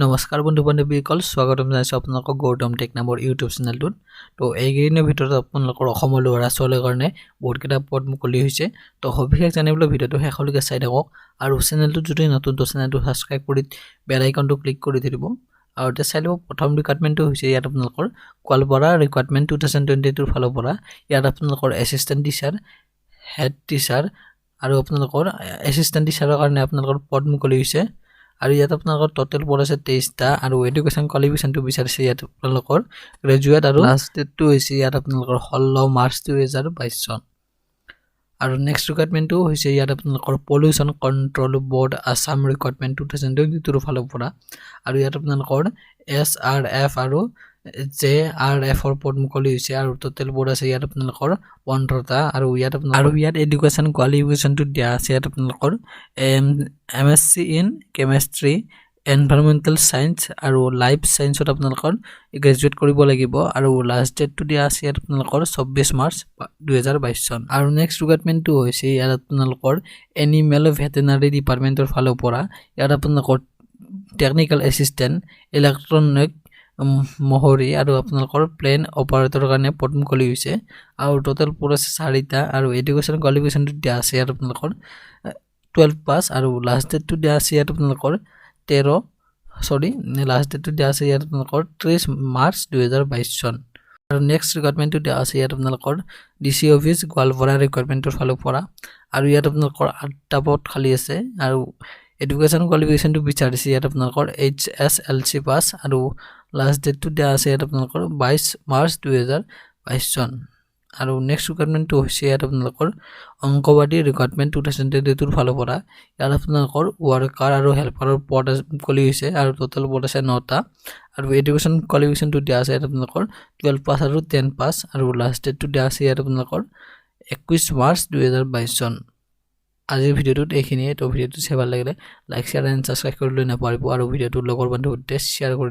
নমস্কাৰ বন্ধু বান্ধৱীসকল, স্বাগতম জনাইছোঁ আপোনালোকক গৌতম টেক নামৰ ইউটিউব চেনেলটোত। তো এইকেইদিনৰ ভিতৰত আপোনালোকৰ অসমৰ ল'ৰা ছোৱালীৰ কাৰণে বহুতকেইটা পদ মুকলি হৈছে। তো সবিশেষ জানিবলৈ ভিডিঅ'টো শেষলৈকে চাই থাকক আৰু চেনেলটোত যদি নতুন, তো চেনেলটো ছাবস্ক্ৰাইব কৰি বেল আইকনটো ক্লিক কৰি থৈ দিব। আৰু এতিয়া চাই ল'ব, প্ৰথম ৰিক্ৰুটমেণ্টটো হৈছে ইয়াত আপোনালোকৰ গোৱালপাৰা ৰিক্ৰুটমেণ্ট 2022ৰ ফালৰ পৰা। ইয়াত আপোনালোকৰ এছিষ্টেণ্ট টিচাৰ, হেড টিচাৰ আৰু আপোনালোকৰ এছিষ্টেণ্ট টিচাৰৰ কাৰণে আপোনালোকৰ পদ মুকলি হৈছে। আৰু ইয়াত আপোনালোকৰ ট'টেল পদ আছে 23টা আৰু এডুকেশ্যন কোৱালিফিকেশ্যনটো বিচাৰিছে ইয়াত আপোনালোকৰ গ্ৰেজুৱেট আৰু লাষ্ট ডেটটো হৈছে ইয়াত আপোনালোকৰ 16 মাৰ্চ 2022 চন। আৰু নেক্সট ৰিক্ৰুটমেণ্টটো হৈছে ইয়াত আপোনালোকৰ pollution control board Assam recruitment 2022ৰ ফালৰ পৰা। আৰু ইয়াত আপোনালোকৰ এছ আৰ এফ আৰু জে আৰ এফৰ পদ মুকলি হৈছে আৰু টোটেল পদ আছে ইয়াত আপোনালোকৰ 15টা। আৰু ইয়াত এডুকেশ্যন কোৱালিফিকেশ্যনটো দিয়া আছে ইয়াত আপোনালোকৰ MSc in chemistry, environmental science আৰু লাইফ ছায়েন্সত আপোনালোকৰ গ্ৰেজুৱেট কৰিব লাগিব। আৰু লাষ্ট ডেটটো দিয়া আছে ইয়াত আপোনালোকৰ 24 মাৰ্চ 2022 চন। আৰু নেক্সট ৰিক্ৰুটমেণ্টটো হৈছে ইয়াত আপোনালোকৰ এনিমেল ভেটেনাৰী ডিপাৰ্টমেণ্টৰ ফালৰ পৰা। ইয়াত আপোনালোকৰ টেকনিকেল এছিষ্টেণ্ট, ইলেক্ট্ৰনিক মহৰী আৰু আপোনালোকৰ প্লেন অপাৰেটৰৰ কাৰণে পদ মুকলি হৈছে আৰু টোটেল পদ আছে চাৰিটা। আৰু এডুকেশ্যন কোৱালিফিকেশ্যনটো দিয়া আছে ইয়াত আপোনালোকৰ 12 পাছ আৰু লাষ্ট ডেটটো দিয়া আছে ইয়াত আপোনালোকৰ 13, চৰি, লাষ্ট ডেটটো দিয়া আছে ইয়াত আপোনালোকৰ 30 মাৰ্চ 2022 চন। আৰু নেক্সট ৰিক্ৰুটমেণ্টটো দিয়া আছে ইয়াত আপোনালোকৰ ডি চি অফিচ গোৱালপাৰা ৰিক্ৰুটমেণ্টৰ ফালৰ পৰা। আৰু ইয়াত আপোনালোকৰ আঠটা পদ খালী আছে আৰু এডুকেশ্যন কোৱালিফিকেশ্যনটো বিচাৰিছে ইয়াত আপোনালোকৰ HSLC পাছ আৰু লাষ্ট ডেটটো দিয়া আছে ইয়াত আপোনালোকৰ 22 মাৰ্চ 2022 চন। আৰু নেক্সট ৰিক্ৰুটমেণ্টটো হৈছে ইয়াত আপোনালোকৰ অংগনবাড়ী ৰিক্ৰুটমেণ্ট 2022ৰ ফালৰ পৰা। ইয়াত আপোনালোকৰ ৱৰ্কাৰ আৰু হেল্পাৰৰ পদ মুকলি হৈছে আৰু টোটেল পদ আছে নটা। আৰু এডুকেশ্যন কোৱালিফিকেশ্যনটো দিয়া আছে ইয়াত আপোনালোকৰ 12 পাছ আৰু 10 পাছ আৰু লাষ্ট ডেটটো দিয়া আছে ইয়াত আপোনালোকৰ 21 মাৰ্চ 2022 চন। আজিৰ ভিডিঅ'টোত এইখিনিয়ে। তো ভিডিঅ'টো চাই ভাল লাগিলে লাইক, শ্বেয়াৰ এণ্ড ছাবস্ক্ৰাইব কৰিবলৈ নাপাহৰিব আৰু ভিডিঅ'টো লগৰ বন্ধুৰ সৈতে শ্বেয়াৰ কৰি দিব।